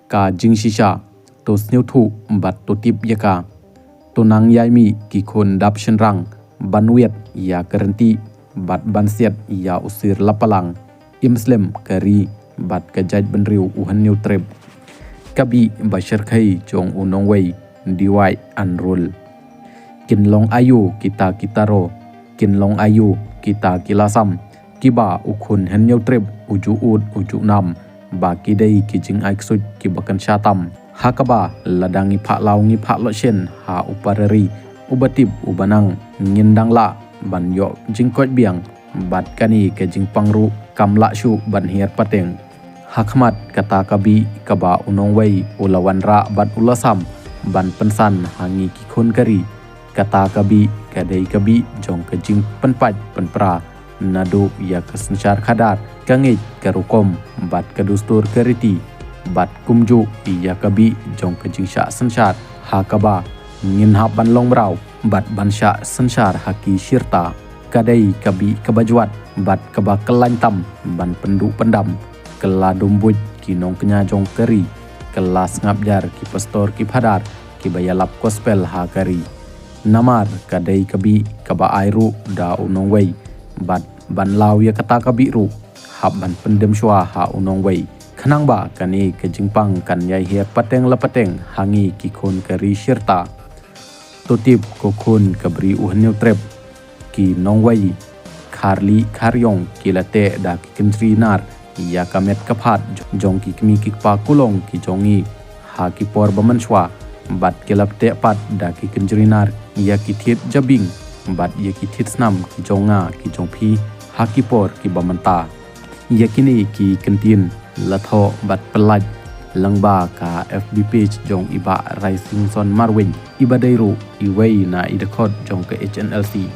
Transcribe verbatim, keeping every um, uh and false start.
Ka jingshisha, to sngewthuh bad to tip ïa ka. To nang ïai mih ki khun dap shynrang ban wiat ïa ka rynti bad ban siat ïa u sir lapalang, im slem ka ri bad ka jaitbynriew u Hynñiewtrep. Ka bih ba shyrkhei jong u nongwei, Dwight Unruh. Kin long aïu kita ki taro, kin long aïu kita ki lasam, kiba u khun Hynñiewtrep u ju ud u ju nam, ba ki dei ki jingai ksuid kiba kynsha tam. Ha kaba lada ngi phah law ngi phah loh shen ha u para ri uba tip uba nang, ngin dang lah ban ïoh jingkoit biang bad kane ka jingpang ruh kam lah shuh ban hiar pateng. Ha khmat kata ka bih kaba u nongwei u la wanrah bad u la sam ban pynsan ha ngi ki khun ka ri. Kata ka bih ka dei ka bih jong ka jingpynpait pynpra naduh ïa ka synshar khadar, ka ngeit ka rukom bad ka dustur ka riti, bad kumjuh ïa ka bih jong ka jingshah synshar, ha kaba ngin hap ban long mraw bad ban shah synshar ha ki shirta. Ka dei ka bih kaba jwat bad kaba kyllain tam ban pynduh pyndam, kylla dum buit ki nongkñia jong ka ri, kylla sngap jar ki pastor ki phadar kiba ïalap gospel ha ka ri. Namar ka dei ka bih kaba ai ruh da u nongwei, bad ban law ïa kata ka bih ruh hap ban pyndem shuwa ha u nongwei, khnang ba kane ka jingpang kan ïai hiar pateng la pateng ha ngi ki khun ka ri shirta. To tip ko khun ka bri u Hynñiewtrep, ki nongwei kharli kharïong ki la teh da ki kynjri nar ïa ka met ka phad jong ki kmie ki kpa kulong ki jong ngi ha ki por ba mynshuwa, bad ki la teh pat da ki kynjri nar ïa ki thied jabieng bad ïa ki thied snam ki jong nga ki jong phi ha ki por kiba mynta. Ïa kine ki kyntien la thoh bad pyllait lyngba ka F B page jong i Bah Raisingson Marwein, iba dei ruh iwei na i dkhot jong ka H N L C.